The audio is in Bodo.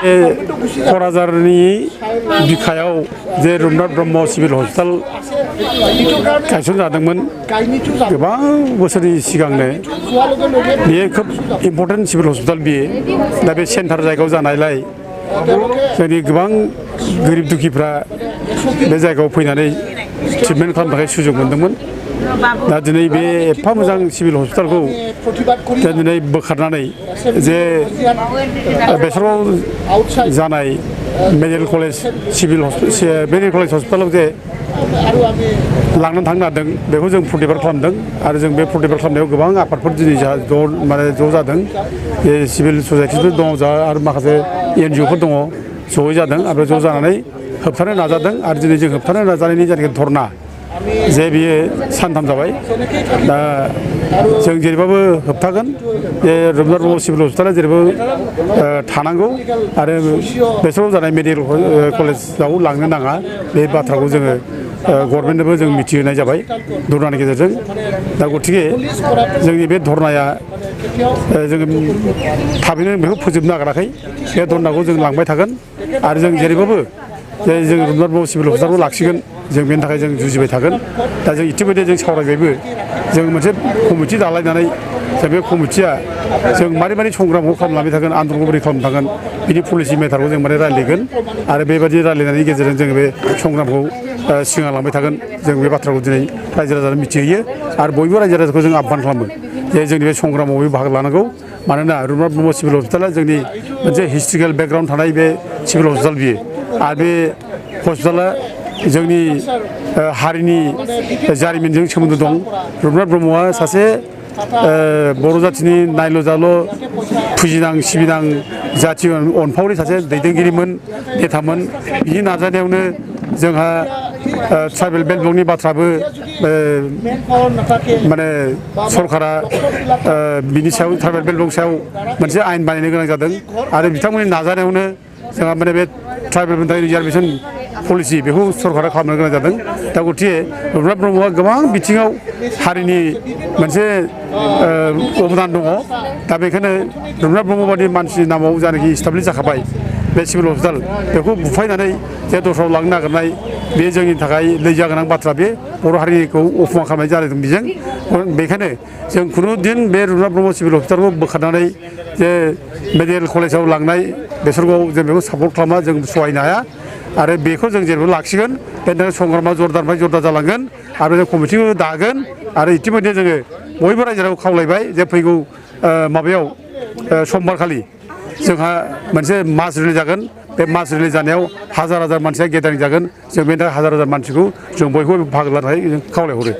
क'क्राझारनि बिखायाव जे रुपनाथ ब्रह्म सिभिल हस्पिटाल गायसनजादोंमोन गोबां बोसोरनि सिगांनो बेयो खोब इम्पर्टेन्ट सिभिल हस्पिटाल बियो दा बे सेन्टार जायगायाव जानायलाय जोंनि गोबां गोरिब दुखिफ्रा बे जायगायाव फैनानै ट्रिटमेन्ट खालामनो थाखाय सुजुग मोनदोंमोन दा दिनै बे एफा मोजां सिभिल हस्पिटालखौ दिनै बोखारनानै जे बेसराव जानाय मेडिकेल कलेज मेडिकेल कलेज हस्पिटालाव जे लांनानै थांनो हादों बेखौ जों प्रतिबाद खालामदों आरो जों बे प्रतिबाद खालामनायाव गोबां आफादफोर दिनै ज' जादों बे सिभिल ससाइटिफोर दङ आरो माखासे NGOफोर दङ ज'यै जादों आरो ज' जानानै होबथानो नाजादों आरो दिनै जों होबथानो नाजानायनि जायनाखि धरना जे बियो सानथाम जाबाय दा जों जेरैबाबो होबथागोन जे रुपनाथ ब्रह्म सिभिल हस्पिटाला जेरैबो थानांगौ आरो बेसराव जानाय मेडिकेल कलेजाव लांनो नाङा बे बाथ्राखौ जोङो गभर्नमेन्टनोबो जों मिथिहोनाय जाबाय धरनानि गेजेरजों दा गतिके जोंनि बे धरनाया जोङो थाबैनो बेखौ फोजोबनो नागिराखै बे धरनाखौ जों लांबाय थागोन आरो जों जेरैबाबो जे जों रुपनाथ ब्रह्म सिभिल हस्पिटालखौ लाखिगोन जों बेनि थाखाय जों जुजिबाय थागोन दा जों इतिमध्य जों सावरायबायबो जों मोनसे कमिटि दालायनानै जों बे कमिटिया जों मारै संग्रामखौ खालामलांबाय थागोन आन्दलनखौ बोरै खालामनो थागोन बिनि पलिसि मेटारखौ जों माने रायलायगोन आरो बेबायदि रायलायनायनि गेजेरजों जोङो बे संग्रामखौ सिगांलांबाय थागोन जों बे बाथ्राखौ दिनै रायजो राजानो मिथिहोयो आरो बयबो रायजो राजाखौ जों आह्वान खालामो जे जोंनि बे संग्रामाव बाहागो लानांगौ मानोना रुपनाथ ब्रह्म सिभिल हस्पिटाला जोंनि मोनसे हिस्ट्रिकेल बेकग्राउन्ड थानाय बे सिभिल हस्पिटाल बियो आरो बे हस्पिटाला जोंनि हारिनि जारिमिनजों सोमोन्दो दं रुपनाथ ब्रह्मआ सासे बर' जाथिनि नायल' जाल' फुजिनां सिबिनां जाथि अनफावरि सासे दैदेनगिरिमोन नेतामोन बिनि नाजानायावनो जोंहा ट्राइबेल बेल्ट ब्लकनि बाथ्राबो माने सरकारा बिनि सायाव ट्राइबेल बेल्ट ब्लक सायाव मोनसे आयेन बानायनो गोनां जादों आरो बिथांमोननि नाजानायावनो जोंहा माने बे ट्राइबेलफोरनि थाखाय रिजार्भेसन पलिसि बेखौ सरकारा खालामनो गोनां जादों दा गतिके रुपनाथ ब्रह्मआ गोबां बिथिङाव हारिनि मोनसे अबदान दङ दा बेखायनो रुपनाथ ब्रह्म बादि मानसिनि नामाव जायनाखि इस्टाब्लिश जाखाबाय बे सिभिल हस्पिटाल बेखौ बुफायनानै जे दस्रायाव लांनो नागिरनाय बे जोंनि थाखाय लैजा गोनां बाथ्रा बे बर' हारिखौ अफमान खालामनाय जादों बेजों बेखायनो जों खुनु दिन बे रुपनाथ ब्रह्म सिभिल हस्पिटालखौ बोखारनानै जे मेडिकेल कलेजाव लांनाय बेसरखौ जों बेखौ सापर्ट खालामा जों सहायनो हाया आरो बेखौ जों जेरैबो लाखिगोन बेनि थाखाय संग्रामा जरदारनिफ्राय जरदार जालांगोन आरो जों कमिटिखौ दागोन आरो इतिमध्य जोङो बयबो रायजो राजाखौ खावलायबाय जे फैगौ माबायाव समबारखालि जोंहा मोनसे मास रिलिज जागोन बे मास रिलिज जानायाव हाजार मानसिया गेदारिं जागोन जों बेनि थाखाय हाजार मानसिखौ जों बयखौबो बाहागो लानो थाखाय जों खावलायहरो